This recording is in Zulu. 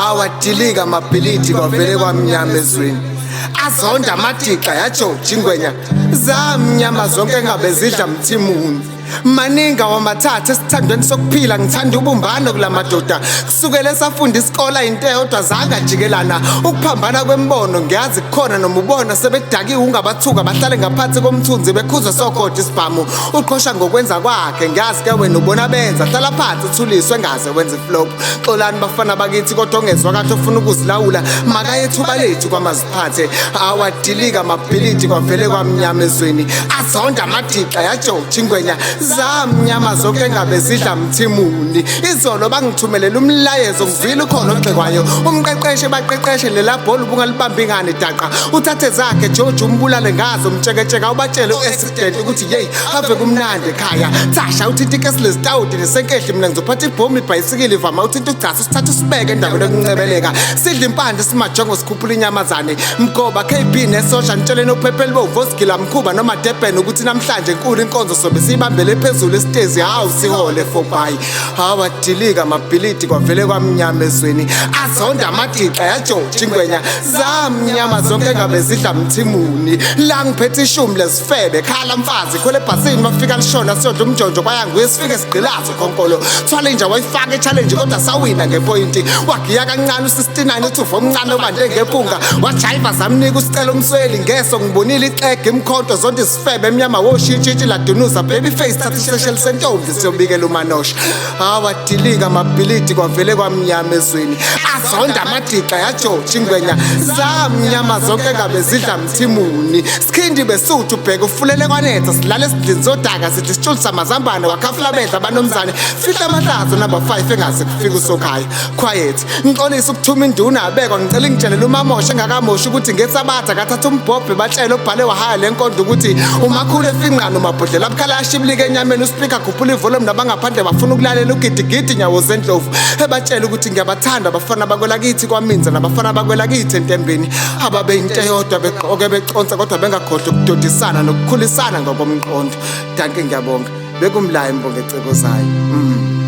Awadilika amabhilidi kwavele kwamnyama ezweni. Azonda amadixa yajoja ingwenya zamnyama zonke engabe zidla mthimuni. Maningi awamathatha esithandweni sokuphila, ngithanda ubumbano kula madoda. Kusukela esafunda isikole into eyodwa zange ajikelana. Ukuphambana kwemibono ngiyazi kukhona, noma ubona sebedakiwe ungabathuka, bahlale ngaphansi komthunzi bekhuza sogodi isibhamu. Uqhosha ngokwenza kwakhe, ngiyazi ke wena ubona benza. Hlala phansi uthuliswe ngaze wenze flop. Xolani bafana bakithi, kodwa ongezwa kahle ofuna ukuzilawula makayethuba lethu kwamaziphathe. Awadilika amabhilidi kwavele kwamnyama ezweni. Azonda amadixa yajoja ingwenya zamnyama zonke engabe zidla mthimuni. Izolo bangithumelela umlayezo, ngizwile ukhona ogxekwayo. Umqeqeshe baqeqeshe lela bhola ubungalibamba ingane daqa. Uthathe zakhe George umbulale ngazo mtsheketsheka, ubatshele u-accident ukuthi yeyi ave kumnandi ekhaya. Thasha uthinta ikesi lezitawudi nesenkehli, mina ngizophatha ibhomu ibhayisikili ivama uthinta ugcasa usithathe usibeke endaweni yokuncebeleka. Sidla impande simajongo sikhuphula inyamazane. Mgoba KB nesosha nitsheleni ophepheli bovu osigila mkhuba noma Durban ukuthi namhlanje nkulu inkonzo sobe siyibambele phezulu esitezi. Hawu sihole fobayi. Hawadilika amabhilidi kwavele kwamnyama ezweni. Azonda amadixa yajoja ingwenya zamnyama zonke engabe zidla mthimuni. La ngiphethe ishumi lezifebe khala mfazi khwele ebhasini bafika lishona siyodla umjonjo kwayanguye sifike sigqilaze khonkolo. Thwala inja wayifaka i-challenge kodwa sawina ngepoyinti. Wagiya kancane u-69 uthi omncane obande ngephunga wajayiva zamnika usicela umsweli ngeso ngibonile ixega imkhonto zonke isifebe emnyama woshintshintshi ladunuza baby face thatha isesheli sentombi siyobikela umanosha. Awadilika amabhilidi kwavele kwamnyama ezweni. Azonda amadixa yajoja ingwenya zamnyama zonke engabe zidla mthimuni. Sikhindi besuthu ubheka ufulele kwanetha silale esidlini sodaka sidla isitshulu samazambane wakhafula bedla abanomzane. Fihla amahlazo number 5 engaze kufika usokhaya. Quiet ngixolisa ukuthuma induna abekwa, ngicela ingitshelele umamosha engakamoshi ukuthi ngesabatha kathatha umbhobhe batshele obhale wahaya le nkondlo ukuthi umakhulu efinqana umabhodlela abukhala ashibilika enyameni. Uspika khuphula ivolume nabangaphandle bafuna ukulalela ugidigidi nyawo zendlovu. Ebatshela ukuthi ngiyabathanda abafana bakwelakithi kwaminza nabafana bakwelakithi entembeni ababe into eyodwa begqoke beconsa kodwa bengakhohlwa ukudodisana nokukhulisana ngokomqondo. Danke, ngiyabonga. Bekumlayo imbongo ecebozayo.